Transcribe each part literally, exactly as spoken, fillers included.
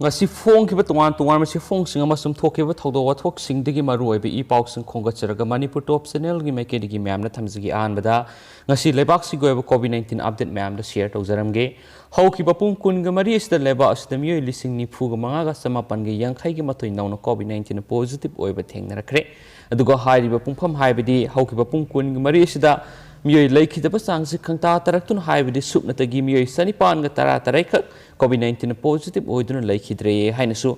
ꯉꯁꯤ ꯐꯣꯡꯈꯤꯕ ꯇꯣꯉꯥꯟ ꯇꯣꯉꯥꯟꯕ ꯆꯦꯐꯣꯡꯁꯤꯡ ꯑꯃꯁꯨꯡ ꯊꯣꯛꯈꯤꯕ ꯊꯧꯗꯣꯛ ꯋꯥꯊꯣꯛꯁꯤꯡꯗꯒꯤ ꯃꯔꯨꯑꯣꯏꯕ ꯏ ꯄꯥꯎꯁꯤꯡ ꯈꯣꯝꯒꯠꯆꯔꯒ ꯃꯅꯤꯄꯨꯔ ꯇꯣꯞ ꯆꯦꯅꯦꯜꯒꯤ ꯃꯥꯏꯀꯩꯗꯒꯤ ꯃꯌꯥꯝꯅ ꯊꯝꯖꯒꯦ꯫ ꯑꯍꯥꯟꯕꯗ, ꯉꯁꯤ ꯂꯩꯕꯥꯛꯁꯤꯒꯤ ꯑꯣꯏꯕ ꯀꯣꯚꯤꯗ ꯅꯥꯏꯟꯇꯤꯟ ꯑꯞꯗꯦꯠ ꯃꯌꯥꯝꯗ ꯁꯤꯌꯔ ꯇꯧꯖꯔꯝꯒꯦ꯫ ꯍꯧꯈꯤꯕ ꯄꯨꯡ ꯀꯨꯟꯒ ꯃꯔꯤ ꯑꯁꯤꯗ ꯂꯩꯕꯥꯛ ꯑꯁꯤꯗ ꯃꯤꯑꯣꯏ ꯂꯤꯁꯤꯡ ꯅꯤꯐꯨꯒ ꯃꯉꯥꯒ ꯆꯃꯥꯄꯟꯒ ꯌꯥꯡꯈꯩꯒ ꯃꯥꯊꯣꯏ ꯅꯧꯅ ꯀꯣꯚꯤꯗ ꯅꯥꯏꯟꯇꯤꯟ ꯄꯣꯖꯤꯇꯤꯚ ꯑꯣꯏꯕ ꯊꯦꯡꯅꯔꯛꯈ꯭ꯔꯦ꯫ ꯑꯗꯨꯒ ꯍꯥꯏꯔꯤꯕ ꯄꯨꯡꯐꯝ, ꯍꯥꯏꯕꯗꯤ ꯍꯧꯈꯤꯕ ꯄꯨꯡ ꯀꯨꯟꯒ ꯃꯔꯤ ꯑꯁꯤꯗ ꯃꯤꯑꯣꯏ ꯂꯩꯈꯤꯗꯕ ꯆꯥꯡꯁꯤ ꯈꯪꯇꯥ ꯇꯥꯔꯛꯇꯨꯅ, ꯍꯥꯏꯕꯗꯤ ꯁꯨꯞꯅꯇꯒꯤ ꯃꯤꯑꯣꯏ ꯆꯅꯤꯄꯥꯟꯒ ꯇꯔꯥ ꯇꯔꯦꯠꯈꯛ ꯀꯣꯚꯤꯗ ꯅꯥꯏꯟꯇꯤꯟ ꯄꯣꯖꯤꯇꯤꯚ ꯑꯣꯏꯗꯨꯅ ꯂꯩꯈꯤꯗ꯭ꯔꯦ ꯍꯥꯏꯅꯁꯨ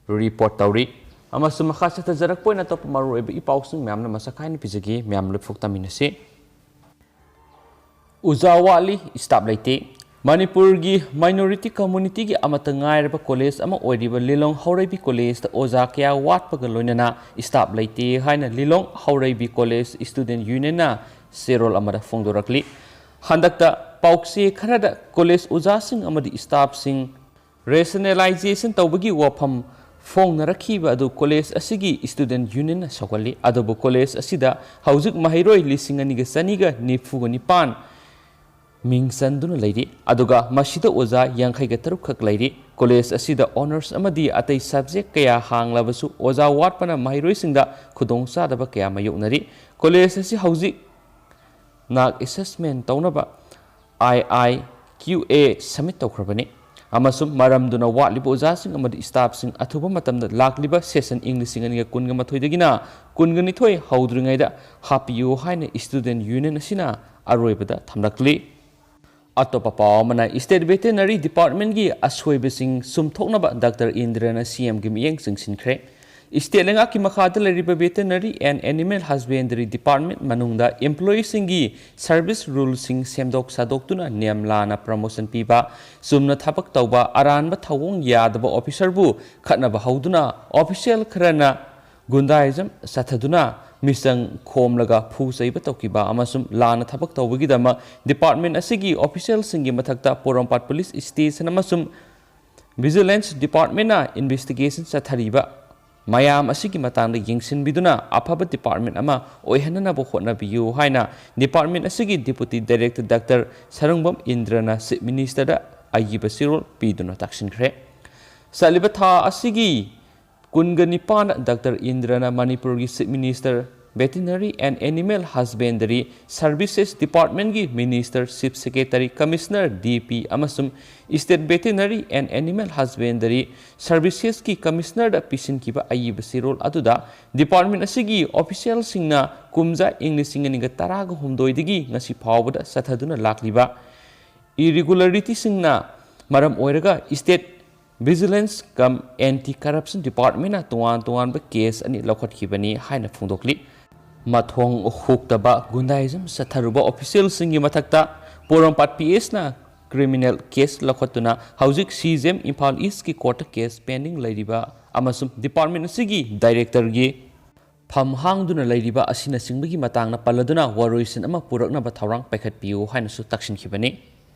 ꯔꯤꯄꯣꯔꯠ ꯇꯧꯔꯤ꯫ ꯑꯃꯁꯨꯡ ꯃꯈꯥ ꯆꯠꯊꯖꯔꯛꯄ ꯑꯣꯏꯅ ꯑꯇꯣꯞꯄ ꯃꯔꯨꯑꯣꯏꯕ ꯏ ꯄꯥꯎꯁꯤꯡ ꯃꯌꯥꯝꯅ ꯃꯁꯛ ꯈꯥꯏꯅ ꯄꯤꯖꯒꯦ꯫ ꯃꯌꯥꯝ ꯂꯣꯏꯐꯥꯎ ꯇꯥꯃꯤꯟꯅꯁꯤ꯫ ꯑꯣꯖꯥ ꯋꯥꯠꯂꯤ, ꯁ꯭ꯇꯥꯐ ꯂꯩꯇꯦ꯫ ꯃꯅꯤꯄꯨꯔꯒꯤ ꯃꯥꯏꯅꯣꯔꯤꯇꯤ ꯀꯝꯃꯨꯅꯤꯇꯤꯒꯤ ꯑꯃꯠꯇ ꯉꯥꯏꯔꯕ ꯀꯣꯂꯦꯖ ꯑꯃ ꯑꯣꯏꯔꯤꯕ ꯂꯤꯂꯣꯡ ꯍꯧꯔꯩꯕꯤ ꯀꯣꯂꯦꯖꯇ ꯑꯣꯖꯥ ꯀꯌꯥ ꯋꯥꯠꯄꯒ ꯂꯣꯏꯅꯅ ꯁ꯭ꯇꯥꯐ ꯂꯩꯇꯦ ꯍꯥꯏꯅ ꯂꯤꯂꯣꯡ ꯍꯧꯔꯩꯕꯤ ꯀꯣꯂꯦꯖ ꯁ꯭ꯇꯨꯗꯦꯟꯠ ꯌꯨꯅꯤꯌꯟꯅ ꯆꯦꯔꯣꯜ ꯑꯃꯗ ꯐꯣꯡꯗꯣꯔꯛꯂꯤ꯫ ꯍꯟꯗꯛꯇ ꯄꯥꯎꯆꯦ ꯈꯔꯗ ꯀꯣꯂꯦꯖ ꯑꯣꯖꯥꯁꯤꯡ ꯑꯃꯗꯤ ꯁ꯭ꯇꯥꯐꯁꯤꯡ ꯔꯦꯁꯅꯦꯂꯥꯏꯖꯦꯁꯟ ꯇꯧꯕꯒꯤ ꯋꯥꯐꯝ ꯐꯣꯡꯅꯔꯛꯈꯤꯕ ꯑꯗꯨ ꯀꯣꯂꯦꯖ ꯑꯁꯤꯒꯤ ꯁ꯭ꯇꯨꯗꯦꯟꯠ ꯌꯨꯅꯤꯌꯟꯅ ꯁꯧꯒꯠꯂꯤ꯫ ꯑꯗꯨꯕꯨ ꯀꯣꯂꯦꯖ ꯑꯁꯤꯗ ꯍꯧꯖꯤꯛ ꯃꯍꯩꯔꯣꯏ ꯂꯤꯁꯤꯡ ꯑꯅꯤꯒ ꯆꯅꯤꯒ ꯅꯤꯐꯨꯒ ꯅꯤꯄꯥꯟ ꯃꯤꯡ ꯆꯟꯗꯨꯅ ꯂꯩꯔꯤ, ꯑꯗꯨꯒ ꯃꯁꯤꯗ ꯑꯣꯖꯥ ꯌꯥꯡꯈꯩꯒ ꯇꯔꯨꯛ ꯈꯛ ꯂꯩꯔꯤ꯫ ꯀꯣꯂꯦꯖ ꯑꯁꯤꯗ ꯑꯣꯅꯔꯁ ꯑꯃꯗꯤ ꯑꯇꯩ ꯁꯕꯖꯦꯛ ꯀꯌꯥ ꯍꯥꯡꯂꯕꯁꯨ ꯑꯣꯖꯥ ꯋꯥꯠꯄꯅ ꯃꯍꯩꯔꯣꯏꯁꯤꯡꯗ ꯈꯨꯗꯣꯡꯆꯥꯗꯕ ꯀꯌꯥ ꯃꯥꯌꯣꯛꯅꯔꯤ꯫ ꯀꯣꯂꯦꯖ ꯑꯁꯤ ꯍꯧꯖꯤꯛ ꯅꯥꯛ ꯑꯦꯁꯦꯁꯃꯦꯟ ꯇꯧꯅꯕ ꯑꯥꯏ ꯑꯥꯏ ꯀ꯭ꯌꯨ ꯑꯦ ꯁꯕꯃꯤꯠ ꯇꯧꯈ꯭ꯔꯕꯅꯤ, ꯑꯃꯁꯨꯡ ꯃꯔꯝꯗꯨꯅ ꯋꯥꯠꯂꯤꯕ ꯑꯣꯖꯥꯁꯤꯡ ꯑꯃꯗꯤ ꯁ꯭ꯇꯥꯐꯁꯤꯡ ꯑꯊꯨꯕ ꯃꯇꯝꯗ ꯂꯥꯛꯂꯤꯕ ꯁꯦꯁꯟ ꯏꯪ ꯂꯤꯁꯤꯡ ꯑꯅꯤꯒ ꯀꯨꯟꯒ ꯃꯥꯊꯣꯏꯗꯒꯤꯅ ꯀꯨꯟꯒ ꯅꯤꯊꯣꯏ ꯍꯧꯗ꯭ꯔꯤꯉꯩꯗ ꯍꯥꯞꯄꯤꯌꯨ ꯍꯥꯏꯅ ꯁ꯭ꯇꯨꯗꯦꯟꯠ ꯌꯨꯅꯤꯌꯟ ꯑꯁꯤꯅ ꯑꯔꯣꯏꯕꯗ ꯊꯝꯂꯛꯂꯤ꯫ ꯑꯇꯣꯞꯄ ꯄꯥꯎ ꯑꯃꯅ, ꯁ꯭ꯇꯦꯠ ꯚꯦꯇꯦꯅꯔꯤ ꯗꯤꯄꯥꯔꯠꯃꯦꯟꯠꯀꯤ ꯑꯁꯣꯏꯕꯁꯤꯡ ꯆꯨꯝꯊꯣꯛꯅꯕ ꯗꯥꯛꯇꯔ ꯏꯟꯗ꯭ꯔꯅ ꯁꯤ ꯑꯦꯝꯒꯤ ꯃꯤꯠꯌꯦꯡ ꯆꯤꯡꯁꯤꯟꯈ꯭ꯔꯦ꯫ ꯁ꯭ꯇꯦꯠ ꯂꯩꯉꯥꯛꯀꯤ ꯃꯈꯥꯗ ꯂꯩꯔꯤꯕ ꯚꯦꯇꯦꯅꯔꯤ ꯑꯦꯟ ꯑꯦꯅꯤꯃꯦꯜ ꯍꯁꯕꯦꯟꯗꯔꯤ ꯗꯤꯄꯥꯔꯠꯃꯦꯟꯠ ꯃꯅꯨꯡꯗ ꯏꯝꯄ꯭ꯂꯣꯌꯤꯁꯤꯡꯒꯤ ꯁꯔꯚꯤꯁ ꯔꯨꯜꯁꯤꯡ ꯁꯦꯝꯗꯣꯛ ꯁꯥꯗꯣꯛꯇꯨꯅ ꯅꯤꯌꯝ ꯂꯥꯟꯅ ꯄ꯭ꯔꯃꯣꯁꯟ ꯄꯤꯕ, ꯆꯨꯝꯅ ꯊꯕꯛ ꯇꯧꯕ, ꯑꯔꯥꯟꯕ ꯊꯧꯑꯣꯡ ꯌꯥꯗꯕ ꯑꯣꯐꯤꯁꯔꯕꯨ ꯈꯠꯅꯕ ꯍꯧꯗꯨꯅ ꯑꯣꯐꯤꯁꯤꯌꯦꯜ ꯈꯔꯅ ꯒꯨꯟꯗꯥꯏꯖꯝ ꯆꯠꯊꯗꯨꯅ ꯃꯤꯆꯪ ꯈꯣꯝꯂꯒ ꯐꯨ ꯆꯩꯕ ꯇꯧꯈꯤꯕ ꯑꯃꯁꯨꯡ ꯂꯥꯟꯅ ꯊꯕꯛ ꯇꯧꯕꯒꯤꯗꯃꯛ ꯗꯤꯄꯥꯔꯠꯃꯦꯟꯠ ꯑꯁꯤꯒꯤ ꯑꯣꯐꯤꯁꯤꯌꯦꯜꯁꯤꯡꯒꯤ ꯃꯊꯛꯇ ꯄꯣꯔꯣꯝꯄꯥꯠ ꯄꯨꯂꯤꯁ ꯁ꯭ꯇꯦꯁꯟ ꯑꯃꯁꯨꯡ ꯚꯤꯖꯤꯂꯦꯟꯁ ꯗꯤꯄꯥꯔꯠꯃꯦꯟꯠꯅ ꯏꯟꯚꯦꯁꯇꯤꯒꯦꯁꯟ ꯆꯠꯊꯔꯤꯕ ꯃꯌꯥꯝ ꯑꯁꯤꯒꯤ ꯃꯇꯥꯡꯗ ꯌꯦꯡꯁꯤꯟꯕꯤꯗꯨꯅ ꯑꯐꯕ ꯗꯤꯄꯥꯔꯠꯃꯦꯟꯠ ꯑꯃ ꯑꯣꯏꯍꯟꯅꯅꯕ ꯍꯣꯠꯅꯕꯤꯌꯨ ꯍꯥꯏꯅ ꯗꯤꯄꯥꯔꯠꯃꯦꯟꯠ ꯑꯁꯤꯒꯤ ꯗꯤꯄꯨꯇꯤ ꯗꯥꯏꯔꯦꯛꯇꯔ ꯗꯥꯛꯇꯔ ꯁꯔꯪꯕꯝ ꯏꯟꯗ꯭ꯔꯅ ꯆꯤꯐ ꯃꯤꯅꯤꯁꯇꯔꯗ ꯑꯏꯕ ꯆꯦꯔꯣꯜ ꯄꯤꯗꯨꯅ ꯇꯥꯛꯁꯤꯟꯈ꯭ꯔꯦ꯫ ꯆꯠꯂꯤꯕ ꯊꯥ ꯑꯁꯤꯒꯤ ꯀꯨꯟꯒ ꯅꯤꯄꯥꯟꯗ ꯗꯥꯛꯇꯔ ꯏꯟꯗ꯭ꯔꯅ ꯃꯅꯤꯄꯨꯔꯒꯤ Chief Minister Veterinary and Animal Husbandry Services Departmentꯀꯤ Minister, Chief Secretary, Commissioner, D P ꯑꯃꯁꯨꯡ State Veterinary and Animal Husbandry Servicesꯀꯤ Commissionerꯗ ꯄꯤꯁꯤꯟꯈꯤꯕ ꯑꯏꯕ ꯆꯦꯔꯣꯜ ꯑꯗꯨꯗ department ꯑꯁꯤꯒꯤ officialꯁꯤꯡꯅ ꯀꯨꯝꯖꯥ ꯏꯪ ꯂꯤꯁꯤꯡ ꯑꯅꯤꯒ ꯇꯔꯥꯒ ꯍꯨꯝꯗꯣꯏꯗꯒꯤ ꯉꯁꯤ ꯐꯥꯎꯕꯗ ꯆꯠꯊꯗꯨꯅ ꯂꯥꯛꯂꯤꯕ irregularityꯁꯤꯡꯅ ꯃꯔꯝ ꯑꯣꯏꯔꯒ state Vigilance cum Anti Corruption Departmentꯅ ꯇꯣꯉꯥꯟ ꯇꯣꯉꯥꯟꯕ case ꯑꯅꯤ ꯂꯧꯈꯠꯈꯤꯕꯅꯤ ꯍꯥꯏꯅ ꯐꯣꯡꯗꯣꯛꯂꯤ꯫ ꯃꯊꯣꯡ ꯍꯨꯛꯇꯕ ꯒꯨꯟꯗꯥꯏꯖꯝ ꯆꯠꯊꯔꯨꯕ officialꯁꯤꯡꯒꯤ ꯃꯊꯛꯇ ꯄꯣꯔꯣꯝꯄꯥꯠ P Sꯅ criminal case ꯂꯧꯈꯠꯇꯨꯅ ꯍꯧꯖꯤꯛ C J M Imphal Eastꯀꯤ courtꯇ case pending ꯂꯩꯔꯤꯕ ꯑꯃꯁꯨꯡ department ꯑꯁꯤꯒꯤ directorꯒꯤ ꯐꯝ ꯍꯥꯡꯗꯨꯅ ꯂꯩꯔꯤꯕ ꯑꯁꯤꯅꯆꯤꯡꯕꯒꯤ ꯃꯇꯥꯡꯗ ꯄꯜꯂꯗꯨꯅ ꯋꯥꯔꯣꯏꯁꯤꯟ ꯑꯃ ꯄꯨꯔꯛꯅꯕ ꯊꯧꯔꯥꯡ ꯄꯥꯏꯈꯠꯄꯤꯌꯨ ꯍꯥꯏꯅꯁꯨ ꯇꯛꯁꯤꯟꯈꯤꯕꯅꯤ꯫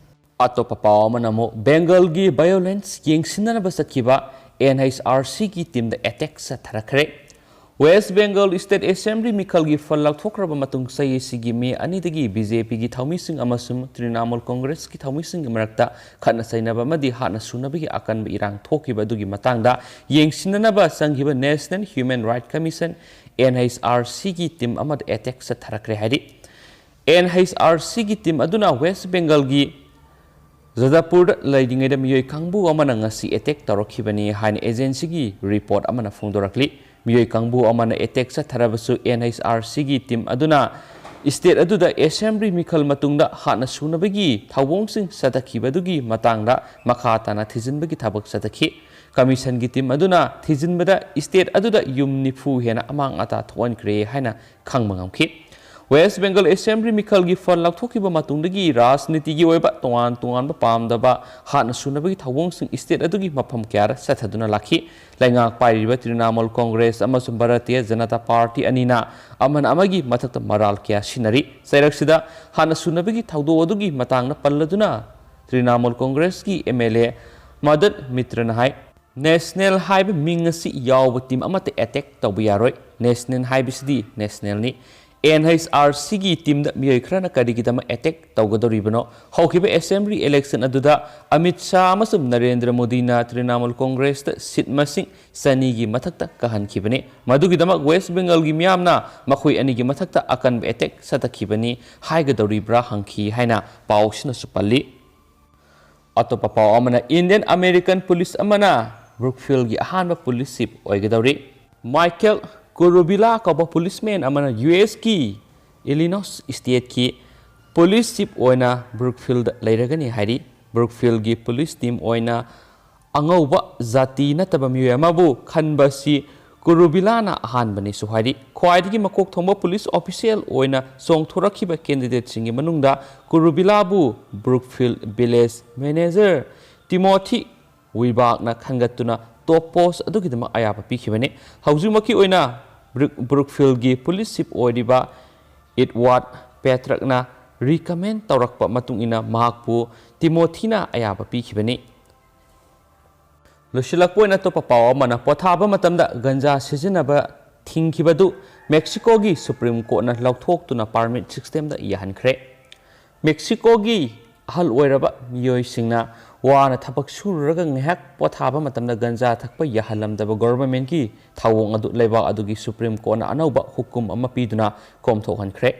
ꯑꯇꯣꯞꯄ ꯄꯥꯎ ꯑꯃꯅ ꯑꯃꯨꯛ ꯕꯦꯡꯒꯜꯒꯤ violence ꯌꯦꯡꯁꯤꯟꯅꯅꯕ ꯆꯠꯈꯤꯕ N H R Cꯒꯤ teamꯗ attack ꯆꯠꯊꯔꯛꯈ꯭ꯔꯦ꯫ West Bengal State Assembly ꯃꯤꯈꯜꯒꯤ fund ꯂꯧꯊꯣꯛꯈ꯭ꯔꯕ ꯃꯇꯨꯡ ꯆꯍꯤ ꯑꯁꯤꯒꯤ May ꯑꯅꯤꯗꯒꯤ BJPꯒꯤ ꯊꯧꯃꯤꯁꯤꯡ ꯑꯃꯁꯨꯡ Trinamool Congressꯀꯤ ꯊꯧꯃꯤꯁꯤꯡꯒꯤ ꯃꯔꯛꯇ ꯈꯠꯅ ꯆꯩꯅꯕ ꯑꯃꯗꯤ ꯍꯥꯠꯅ ꯁꯨꯅꯕꯒꯤ ꯑꯀꯟꯕ ꯏꯔꯥꯡ ꯊꯣꯛꯈꯤꯕ ꯑꯗꯨꯒꯤ ꯃꯇꯥꯡꯗ ꯌꯦꯡꯁꯤꯟꯅꯅꯕ ꯆꯪꯈꯤꯕ National Human Rights Commission, N H R Cꯒꯤ team ꯑꯃꯗ attack ꯆꯠꯊꯔꯛꯈ꯭ꯔꯦ ꯍꯥꯏꯔꯤ꯫ N H R Cꯒꯤ team ꯑꯗꯨꯅ West Bengalꯒꯤ ꯖꯗꯥꯄꯨꯔꯗ ꯂꯩꯔꯤꯉꯩꯗ ꯃꯤꯑꯣꯏ ꯀꯥꯡꯕꯨ ꯑꯃꯅ ꯉꯁꯤ attack ꯇꯧꯔꯛꯈꯤꯕꯅꯤ ꯍꯥꯏꯅ agencyꯒꯤ report ꯑꯃꯅ ꯐꯣꯡꯗꯣꯔꯛꯂꯤ꯫ ꯃꯤꯑꯣꯏ ꯀꯥꯡꯕꯨ ꯑꯃꯅ attack ꯆꯠꯊꯔꯕꯁꯨ N H R Cꯒꯤ team ꯑꯗꯨꯅ state ꯑꯗꯨꯗ assembly ꯃꯤꯈꯜ ꯃꯇꯨꯡꯗ ꯍꯥꯠꯅ ꯁꯨꯅꯕꯒꯤ ꯊꯧꯑꯣꯡꯁꯤꯡ ꯆꯠꯊꯈꯤꯕꯗꯨꯒꯤ ꯃꯇꯥꯡꯗ ꯃꯈꯥ ꯇꯥꯅ ꯊꯤꯖꯤꯟꯕꯒꯤ ꯊꯕꯛ ꯆꯠꯊꯈꯤ꯫ Commissionꯒꯤ team ꯑꯗꯨꯅ ꯊꯤꯖꯤꯟꯕꯗ state ꯑꯗꯨꯗ ꯌꯨꯝ ꯅꯤꯐꯨ ꯍꯦꯟꯅ ꯑꯃꯥꯡ ꯑꯇꯥ ꯊꯣꯛꯍꯟꯈ꯭ꯔꯦ ꯍꯥꯏꯅ ꯈꯪꯕ ꯉꯝꯈꯤ꯫ West Bengal Assembly ꯃꯤꯈꯜꯒꯤ fund ꯂꯧꯊꯣꯛꯈꯤꯕ ꯃꯇꯨꯡꯗꯒꯤ ꯔꯥꯖꯅꯤꯇꯤꯒꯤ ꯑꯣꯏꯕ ꯇꯣꯉꯥꯟ ꯇꯣꯉꯥꯟꯕ ꯄꯥꯝꯗꯕ ꯍꯥꯠꯅ ꯁꯨꯅꯕꯒꯤ ꯊꯧꯑꯣꯡꯁꯤꯡ state ꯑꯗꯨꯒꯤ ꯃꯐꯝ ꯀꯌꯥꯗ ꯆꯠꯊꯗꯨꯅ ꯂꯥꯛꯈꯤ꯫ ꯂꯩꯉꯥꯛ ꯄꯥꯏꯔꯤꯕ Trinamool Congress ꯑꯃꯁꯨꯡ Bharatiya Janata Party ꯑꯅꯤꯅ ꯑꯃꯅ ꯑꯃꯒꯤ ꯃꯊꯛꯇ ꯃꯔꯥꯜ ꯀꯌꯥ ꯁꯤꯟꯅꯔꯤ꯫ ꯆꯩꯔꯛꯁꯤꯗ ꯍꯥꯠꯅ ꯁꯨꯅꯕꯒꯤ ꯊꯧꯗꯣꯛ ꯑꯗꯨꯒꯤ ꯃꯇꯥꯡꯗ ꯄꯜꯂꯗꯨꯅ Trinamool Congressꯀꯤ M L A Madan ꯃꯤꯇ꯭ꯔꯅ high, National ꯍꯥꯏꯕ ꯃꯤꯡ ꯑꯁꯤ ꯌꯥꯎꯕ team ꯑꯃꯠꯇ attack ꯇꯧꯕ ꯌꯥꯔꯣꯏ꯫ National ꯍꯥꯏꯕꯁꯤꯗꯤ nationalꯅꯤ꯫ ꯑꯦꯟ ꯑꯩꯆ ꯑꯥꯔ ꯁꯤꯒꯤ ꯇꯤꯝꯗ ꯃꯤꯑꯣꯏ ꯈꯔꯅ ꯀꯔꯤꯒꯤꯗꯃꯛ ꯑꯦꯇꯦꯛ ꯇꯧꯒꯗꯧꯔꯤꯕꯅꯣ? ꯍꯧꯈꯤꯕ ꯑꯦꯁꯦꯝꯕ꯭ꯂꯤ ꯏꯂꯦꯛꯁꯟ ꯑꯗꯨꯗ ꯑꯃꯤꯠ ꯁꯥꯍ ꯑꯃꯁꯨꯡ ꯅꯔꯦꯟꯗ꯭ꯔ ꯃꯣꯗꯤꯅ ꯇ꯭ꯔꯤꯅꯥꯃꯨꯜ ꯀꯣꯡꯒ꯭ꯔꯦꯁꯇ ꯁꯤꯠ ꯃꯁꯤꯡ ꯆꯅꯤꯒꯤ ꯃꯊꯛꯇ ꯀꯥꯍꯟꯈꯤꯕꯅꯤ꯫ ꯃꯗꯨꯒꯤꯗꯃꯛ ꯋꯦꯁ ꯕꯦꯡꯒꯜꯒꯤ ꯃꯤꯌꯥꯝꯅ ꯃꯈꯣꯏ ꯑꯅꯤꯒꯤ ꯃꯊꯛꯇ ꯑꯀꯟꯕ ꯑꯦꯇꯦꯛ ꯆꯠꯊꯈꯤꯕꯅꯤ ꯍꯥꯏꯒꯗꯧꯔꯤꯕ꯭ꯔꯥ ꯍꯪꯈꯤ ꯍꯥꯏꯅ ꯄꯥꯎꯁꯤꯅꯁꯨ ꯄꯜꯂꯤ꯫ ꯑꯇꯣꯞꯄ ꯄꯥꯎ ꯑꯃꯅ, ꯏꯟꯗꯤꯌꯟ ꯑꯃꯦꯔꯤꯀꯟ ꯄꯨꯂꯤꯁ ꯑꯃꯅ ꯕ꯭ꯔꯨꯛꯐꯤꯜꯒꯤ ꯑꯍꯥꯟꯕ ꯄꯨꯂꯤꯁ ꯆꯤꯐ ꯑꯣꯏꯒꯗꯧꯔꯤ꯫ ꯃꯥꯏꯀꯦꯜ ꯀꯨꯔꯨꯕꯤꯂꯥ ꯀꯧꯕ ꯄꯨꯂꯤꯁꯃꯦꯟ ꯑꯃꯅ ꯌꯨ ꯑꯦꯁꯀꯤ ꯏꯂꯤꯅꯣꯁ ꯁ꯭ꯇꯦꯠꯀꯤ ꯄꯨꯂꯤꯁ ꯆꯤꯐ ꯑꯣꯏꯅ ꯕ꯭ꯔꯨꯛꯐꯤꯜꯗ ꯂꯩꯔꯒꯅꯤ ꯍꯥꯏꯔꯤ꯫ ꯕ꯭ꯔꯨꯛꯐꯤꯜꯒꯤ ꯄꯨꯂꯤꯁ ꯇꯤꯝ ꯑꯣꯏꯅ ꯑꯉꯧꯕ ꯖꯥꯇꯤ ꯅꯠꯇꯕ ꯃꯤꯑꯣꯏ ꯑꯃꯕꯨ ꯈꯟꯕ ꯑꯁꯤ ꯀꯨꯔꯨꯕꯤꯂꯥꯅ ꯑꯍꯥꯟꯕꯅꯤꯁꯨ ꯍꯥꯏꯔꯤ꯫ ꯈ꯭ꯋꯥꯏꯗꯒꯤ ꯃꯀꯣꯛ ꯊꯣꯡꯕ ꯄꯨꯂꯤꯁ ꯑꯣꯐꯤꯁꯤꯌꯦꯜ ꯑꯣꯏꯅ ꯆꯣꯡꯊꯣꯔꯛꯈꯤꯕ ꯀꯦꯟꯗꯤꯗꯦꯠꯁꯤꯡꯒꯤ ꯃꯅꯨꯡꯗ ꯀꯨꯔꯨꯕꯤꯂꯥꯕꯨ ꯕ꯭ꯔꯨꯛꯐꯤꯜ ꯚꯤꯂꯦꯖ ꯃꯦꯅꯦꯖꯔ ꯇꯤꯃꯣꯊꯤ ꯋꯤꯕꯥꯛꯅ ꯈꯟꯒꯠꯇꯨꯅ ꯇꯣꯞ ꯄꯣꯁ ꯑꯗꯨꯒꯤꯗꯃꯛ ꯑꯌꯥꯕ ꯄꯤꯈꯤꯕꯅꯤ꯫ ꯍꯧꯖꯤꯛꯃꯛꯀꯤ ꯑꯣꯏꯅ ꯕ꯭ꯔꯨꯛ-, ꯕ꯭ꯔꯨꯛꯐꯤꯜꯒꯤ ꯄꯨꯂꯤꯁ ꯆꯤꯐ ꯑꯣꯏꯔꯤꯕ ꯏꯗꯋꯥꯔꯗ ꯄꯦꯇ꯭ꯔꯛꯅ ꯔꯤꯀꯃꯦꯟ ꯇꯧꯔꯛꯄ ꯃꯇꯨꯡ ꯏꯟꯅ ꯃꯍꯥꯛꯄꯨ ꯇꯤꯃꯣꯊꯤꯅ ꯑꯌꯥꯕ ꯄꯤꯈꯤꯕꯅꯤ꯫ ꯂꯣꯏꯁꯤꯜꯂꯛꯄ ꯑꯣꯏꯅ ꯑꯇꯣꯞꯄ ꯄꯥꯎ ꯑꯃꯅ, ꯄꯣꯊꯥꯕ ꯃꯇꯝꯗ ꯒꯟꯖꯥ ꯁꯤꯖꯤꯟꯅꯕ ꯊꯤꯡꯈꯤꯕꯗꯨ ꯃꯦꯛꯁꯤꯀꯣꯒꯤ ꯁꯨꯄ꯭ꯔꯤꯝ ꯀꯣꯔꯠꯅ ꯂꯧꯊꯣꯛꯇꯨꯅ ꯄꯥꯔꯃꯤꯠ ꯁꯤꯁꯇꯦꯝꯗ ꯌꯥꯍꯟꯈ꯭ꯔꯦ꯫ ꯃꯦꯛꯁꯤꯀꯣꯒꯤ ꯑꯍꯜ ꯑꯣꯏꯔꯕ ꯃꯤꯑꯣꯏꯁꯤꯡꯅ ꯋꯥꯅ ꯊꯕꯛ ꯁꯨꯔꯨꯔꯒ ꯉꯥꯏꯍꯥꯛ ꯄꯣꯊꯥꯕ ꯃꯇꯝꯗ ꯒꯟꯖꯥ ꯊꯛꯄ ꯌꯥꯍꯜꯂꯝꯗꯕ ꯒꯣꯚꯔꯟꯃꯦꯟꯠꯀꯤ ꯊꯧꯑꯣꯡ ꯑꯗꯨ ꯂꯩꯕꯥꯛ ꯑꯗꯨꯒꯤ ꯁꯨꯄ꯭ꯔꯤꯝ ꯀꯣꯔꯠꯅ ꯑꯅꯧꯕ ꯍꯨꯀꯨꯝ ꯑꯃ ꯄꯤꯗꯨꯅ ꯀꯣꯝꯊꯣꯛꯍꯟꯈ꯭ꯔꯦ꯫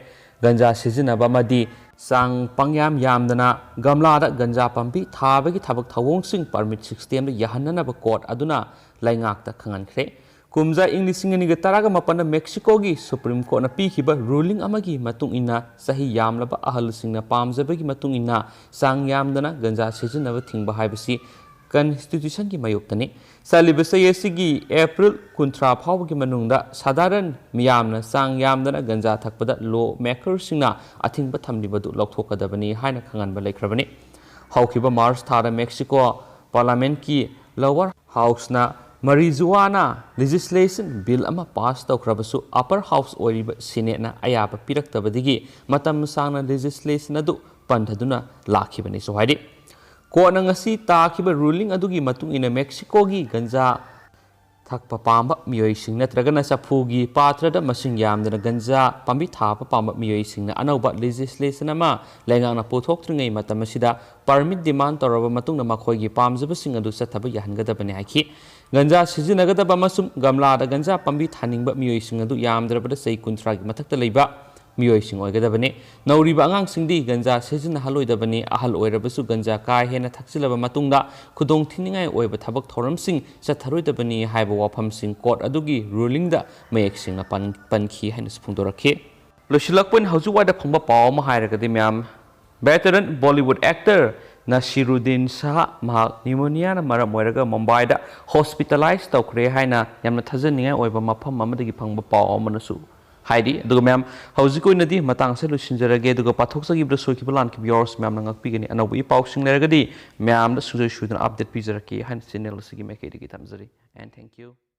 ꯒꯟꯖꯥ ꯁꯤꯖꯤꯟꯅꯕ ꯑꯃꯗꯤ ꯆꯥꯡ ꯄꯪꯌꯥꯝ ꯌꯥꯝꯗꯅ ꯒꯝꯂꯥꯗ ꯒꯟꯖꯥ ꯄꯥꯝꯕꯤ ꯊꯥꯕꯒꯤ ꯊꯕꯛ ꯊꯧꯑꯣꯡꯁꯤꯡ ꯄꯥꯔꯃꯤꯠ ꯁꯤꯁꯇꯦꯝꯗ ꯌꯥꯍꯟꯅꯅꯕ ꯀꯣꯔꯠ ꯑꯗꯨꯅ ꯂꯩꯉꯥꯛꯇ ꯈꯪꯍꯟꯈ꯭ꯔꯦ꯫ ꯀꯨꯝꯖꯥ ꯏꯪ ꯂꯤꯁꯤꯡ ꯑꯅꯤꯒ ꯇꯔꯥꯒ ꯃꯥꯄꯟꯗ ꯃꯦꯛꯁꯤꯀꯣꯒꯤ ꯁꯨꯄ꯭ꯔꯤꯝ ꯀꯣꯔꯠꯅ ꯄꯤꯈꯤꯕ ꯔꯨꯂꯤꯡ ꯑꯃꯒꯤ ꯃꯇꯨꯡ ꯏꯟꯅ, ꯆꯍꯤ ꯌꯥꯝꯂꯕ ꯑꯍꯜꯁꯤꯡꯅ ꯄꯥꯝꯖꯕꯒꯤ ꯃꯇꯨꯡ ꯏꯟꯅ ꯆꯥꯡ ꯌꯥꯝꯗꯅ ꯒꯟꯖꯥ ꯁꯤꯖꯤꯟꯅꯕ ꯊꯤꯡꯕ ꯍꯥꯏꯕꯁꯤ ꯀꯟꯁꯇꯤꯇ꯭ꯌꯨꯁꯟꯒꯤ ꯃꯥꯌꯣꯛꯇꯅꯤ꯫ ꯆꯠꯂꯤꯕ ꯆꯍꯤ ꯑꯁꯤꯒꯤ ꯑꯦꯄ꯭ꯔꯤꯜ ꯀꯨꯟꯊ꯭ꯔꯥ ꯐꯥꯎꯕꯒꯤ ꯃꯅꯨꯡꯗ ꯁꯥꯙꯥꯔꯟ ꯃꯤꯌꯥꯝꯅ ꯆꯥꯡ ꯌꯥꯝꯗꯅ ꯒꯟꯖꯥ ꯊꯛꯄꯗ ꯂꯣ ꯃꯦꯀꯔꯁꯤꯡꯅ ꯑꯊꯤꯡꯕ ꯊꯝꯂꯤꯕꯗꯨ ꯂꯧꯊꯣꯛꯀꯗꯕꯅꯤ ꯍꯥꯏꯅ ꯈꯪꯍꯟꯕ ꯂꯩꯈ꯭ꯔꯕꯅꯤ꯫ ꯍꯧꯈꯤꯕ ꯃꯥꯔꯆ ꯊꯥꯗ ꯃꯦꯛꯁꯤꯀꯣ ꯄꯥꯔꯂꯥꯃꯦꯟꯠꯀꯤ ꯂꯣꯋꯔ ꯍꯥꯎꯁꯅ ꯃꯔꯤꯖꯨꯋꯥꯅꯥ ꯂꯦꯖꯤꯁꯂꯦꯁꯟ ꯕꯤꯜ ꯑꯃ ꯄꯥꯁ ꯇꯧꯈ꯭ꯔꯕꯁꯨ, ꯑꯄꯔ ꯍꯥꯎꯁ ꯑꯣꯏꯔꯤꯕ ꯁꯤꯅꯦꯠꯅ ꯑꯌꯥꯕ ꯄꯤꯔꯛꯇꯕꯗꯒꯤ ꯃꯇꯝ ꯁꯥꯡꯅ ꯂꯦꯖꯤꯁꯂꯦꯁꯟ ꯑꯗꯨ ꯄꯟꯊꯗꯨꯅ ꯂꯥꯛꯈꯤꯕꯅꯤꯁꯨ ꯍꯥꯏꯔꯤ꯫ ꯀꯣꯔꯠꯅ ꯉꯁꯤ ꯇꯥꯈꯤꯕ ꯔꯨꯂꯤꯡ ꯑꯗꯨꯒꯤ ꯃꯇꯨꯡ ꯏꯟꯅ ꯃꯦꯛꯁꯤꯀꯣꯒꯤ ꯒꯟꯖꯥ ꯊꯛꯄ ꯄꯥꯝꯕ ꯃꯤꯑꯣꯏꯁꯤꯡ ꯅꯠꯇ꯭ꯔꯒꯅ ꯆꯐꯨꯒꯤ ꯄꯥꯇ꯭ꯔꯗ ꯃꯁꯤꯡ ꯌꯥꯝꯗꯅ ꯒꯟꯖꯥ ꯄꯥꯝꯕꯤ ꯊꯥꯕ ꯄꯥꯝꯕ ꯃꯤꯑꯣꯏꯁꯤꯡꯅ ꯑꯅꯧꯕ ꯂꯦꯖꯤꯁꯂꯦꯁꯟ ꯑꯃ ꯂꯩꯉꯥꯛꯅ ꯄꯨꯊꯣꯛꯇ꯭ꯔꯤꯉꯩ ꯃꯇꯝ ꯑꯁꯤꯗ ꯄꯔꯃꯤꯠ ꯗꯤꯃꯥꯟ ꯇꯧꯔꯕ ꯃꯇꯨꯡꯗ ꯃꯈꯣꯏꯒꯤ ꯄꯥꯝꯖꯕꯁꯤꯡ ꯑꯗꯨ ꯆꯠꯊꯕ ꯌꯥꯍꯟꯒꯗꯕꯅꯤ ꯍꯥꯏꯈꯤ꯫ ꯒꯟꯖꯥ ꯁꯤꯖꯤꯟꯅꯒꯗꯕ ꯑꯃꯁꯨꯡ ꯒꯝꯂꯥꯗ ꯒꯟꯖꯥ ꯄꯥꯝꯕꯤ ꯊꯥꯅꯤꯡꯕ ꯃꯤꯑꯣꯏꯁꯤꯡ ꯑꯗꯨ ꯌꯥꯝꯗ꯭ꯔꯕꯗ ꯆꯍꯤ ꯀꯨꯟꯊ꯭ꯔꯥꯒꯤ ꯃꯊꯛꯇ ꯂꯩꯕ ꯃꯤꯑꯣꯏꯁꯤꯡ ꯑꯣꯏꯒꯗꯕꯅꯤ꯫ ꯅꯧꯔꯤꯕ ꯑꯉꯥꯡꯁꯤꯡꯗꯤ ꯒꯟꯖꯥ ꯁꯤꯖꯤꯟꯅꯍꯜꯂꯣꯏꯗꯕꯅꯤ꯫ ꯑꯍꯜ ꯑꯣꯏꯔꯕꯁꯨ ꯒꯟꯖꯥ ꯀꯥ ꯍꯦꯟꯅ ꯊꯛꯆꯤꯜꯂꯕ ꯃꯇꯨꯡꯗ ꯈꯨꯗꯣꯡꯊꯤꯅꯤꯡꯉꯥꯏ ꯑꯣꯏꯕ ꯊꯕꯛ ꯊꯧꯔꯝꯁꯤꯡ ꯆꯠꯊꯔꯣꯏꯗꯕꯅꯤ ꯍꯥꯏꯕ ꯋꯥꯐꯝꯁꯤꯡ ꯀꯣꯔꯠ ꯑꯗꯨꯒꯤ ꯔꯨꯂꯤꯡꯗ ꯃꯌꯦꯛ ꯁꯦꯡꯅ ꯄꯟ-, ꯄꯟꯈꯤ ꯍꯥꯏꯅꯁꯨ ꯐꯣꯡꯗꯣꯔꯛꯈꯤ꯫ ꯂꯣꯏꯁꯤꯜꯂꯛꯄ ꯑꯣꯏꯅ ꯍꯧꯖꯤꯛ ꯋꯥꯏꯗ ꯐꯪꯕ ꯄꯥꯎ ꯑꯃ ꯍꯥꯏꯔꯒꯗꯤ ꯃꯌꯥꯝ, veteran Bollywood actor ꯅꯁꯤꯔꯨꯗꯤꯟ ꯁꯥꯍ ꯃꯍꯥꯛ ꯅ꯭ꯌꯨꯃꯣꯅꯤꯌꯥꯅ ꯃꯔꯝ ꯑꯣꯏꯔꯒ ꯃꯨꯝꯕꯥꯏꯗ ꯍꯣꯁꯄꯤꯇꯥꯂꯥꯏꯖ ꯇꯧꯈ꯭ꯔꯦ ꯍꯥꯏꯅ ꯌꯥꯝꯅ ꯊꯥꯖꯅꯤꯡꯉꯥꯏ ꯑꯣꯏꯕ ꯃꯐꯝ ꯑꯃꯗꯒꯤ ꯐꯪꯕ ꯄꯥꯎ ꯑꯃꯅꯁꯨ ꯍꯥꯏꯔꯤ꯫ ꯑꯗꯨꯒ ꯃꯌꯥꯝ, ꯍꯧꯖꯤꯛ ꯑꯣꯏꯅꯗꯤ ꯃꯇꯥꯡ ꯑꯁꯤꯗ ꯂꯣꯏꯁꯤꯟꯖꯔꯒꯦ, ꯑꯗꯨꯒ ꯄꯥꯊꯣꯛꯆꯈꯤꯕꯗ ꯁꯣꯏꯈꯤꯕ ꯂꯥꯟꯈꯤꯕ ꯌꯥꯎꯔꯁꯨ ꯃꯌꯥꯝꯅ ꯉꯥꯛꯄꯤꯒꯅꯤ꯫ ꯑꯅꯧꯕ ꯏ ꯄꯥꯎꯁꯤꯡ ꯂꯩꯔꯒꯗꯤ ꯃꯌꯥꯝꯗ ꯁꯨꯡꯁꯣꯏ ꯁꯣꯏꯗꯅ ꯑꯞꯗꯦꯠ ꯄꯤꯖꯔꯛꯀꯦ ꯍꯥꯏꯅ ꯆꯦꯅꯦꯜ ꯑꯁꯤꯒꯤ ꯃꯥꯏꯀꯩꯗꯒꯤ ꯊꯝꯖꯔꯤ꯫ And thank you.